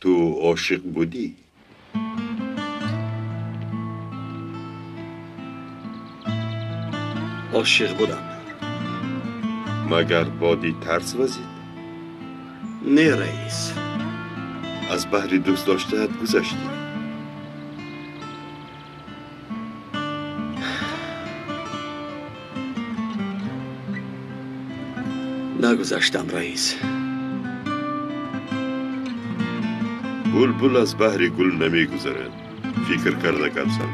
Ту ошиқ будӣ? Ошиқ будам. Магар боди тарс вазид? Не, раис. Аз баҳри дӯст доштаат гузаштӣ. Нагузаштам, раис. Булбул аз баҳри гул намегузарад. Фикр карда гап зан.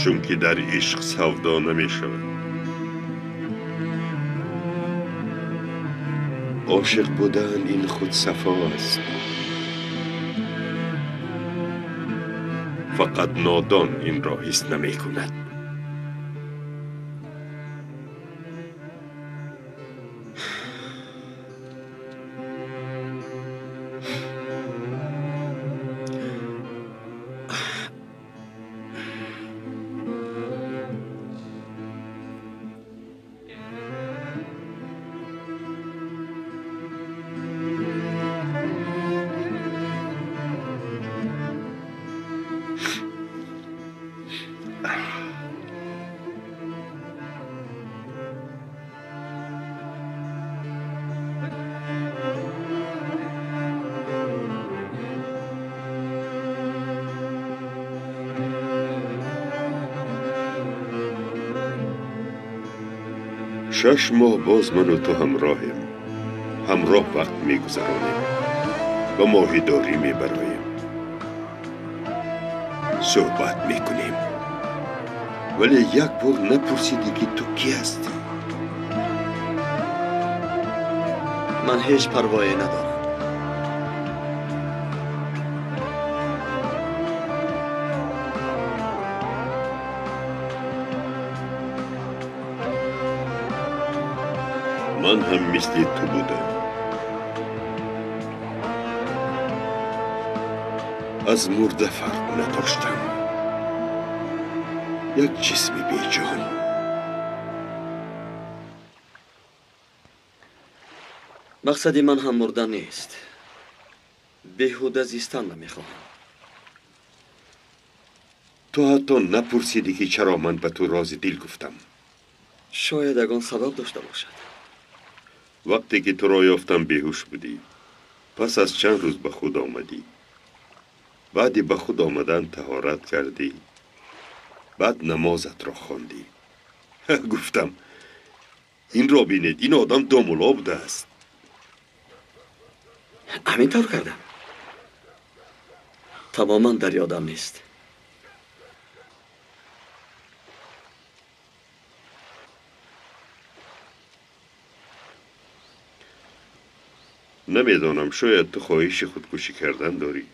Чунки дар ишқ савдо намешавад. Ошиқ будан ин худ сафо аст. Фақат нодон инро ҳис намекунад. Шаш моҳ боз ману ту ҳамроҳем. Ҳамроҳ вақт мегузаронем. Ба моҳидорӣ мебароем. Суҳбат мекунем. Вале як бор напурсидӣ, ки ту кӣ ҳастӣ? Ман ҳеҷ парвое надорам. Ман ҳам мисли ту будам. Аз мурда фарқ надоштам. Як ҷисми беҷон. Мақсади ман ҳам мурдан нест. Беҳуда зистан намехоҳам. Ту ҳатто напурсидӣ, ки чаро ман ба ту рози дил гуфтам. Шояд ягон сабаб дошта бошад. Вақте ки туро ёфтам, беҳуш будӣ. Пас аз чанд рӯз ба худ омадӣ. Баъди ба худ омадан таҳорат кардӣ. Баъд намозатро хондӣ. Гуфтам, инро бинед, ин одам домулло будааст. Ҳамин тавр кардам. Тамоман дар ёдам нест. Намедонам, шояд ту хоҳиши худкушӣ кардан дорӣ.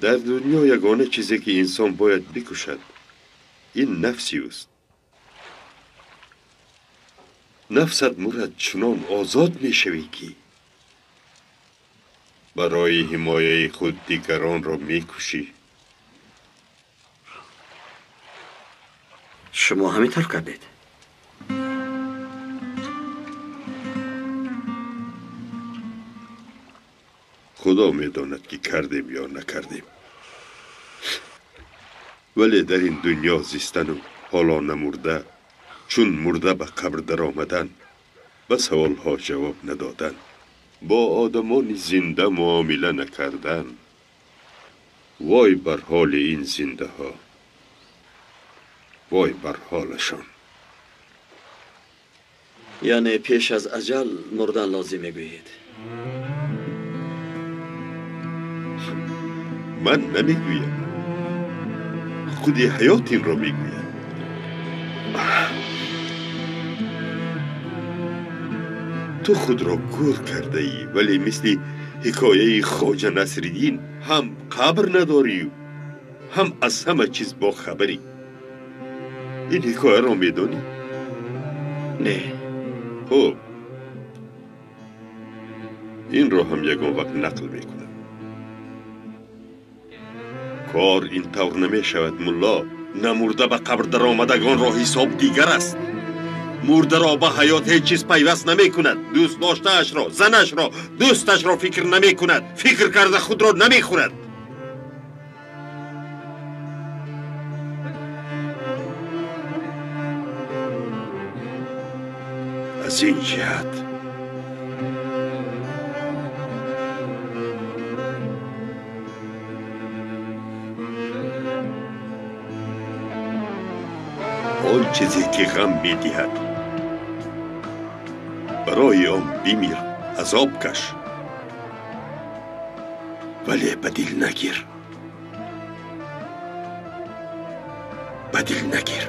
Дар дунё ягона чизе, ки инсон бояд бикушад, ин нафси ӯст. Нафсат мурад, чунон озод мешавӣ, ки барои ҳимояи худ дигаронро мекушӣ. Шумо ҳамин тавр кардед? Худо медонад, ки кардем ё накардем. Вале дар ин дунё зистану ҳоло намурда, чун мурда ба қабр даромадан, ба саволҳо ҷавоб надодан, бо одамони зинда муомила накардан. Вой бар ҳоли ин зиндаҳо, вой бар ҳолашон. Яъне пеш аз аҷал мурдан лозим мегӯед? Ман намегӯям, худи ҳаёт инро мегӯяд. Ту худро гӯр кардаӣ, вале мисли ҳикояи Хоҷа Насриддин ҳам қабр надорию, ҳам аз ҳама чиз бохабарӣ. Ин ҳикояро медонӣ? Не. Хуб, инро ҳам ягон вақт нақл мекунам. Кор ин тавр намешавад, мулло. Намурда ба қабр даромадагонро ҳисоб дигар аст. Мурдаро ба ҳаёт ҳеҷ чиз пайваст намекунад. Дӯст доштаашро, занашро, дӯсташро фикр намекунад. Фикр карда худро намехӯрад. Аз ин ҷиҳат он чизе ки ғам медиҳад, барои он бимир, азоб каш, вале ба дил нагир, ба дил нагир.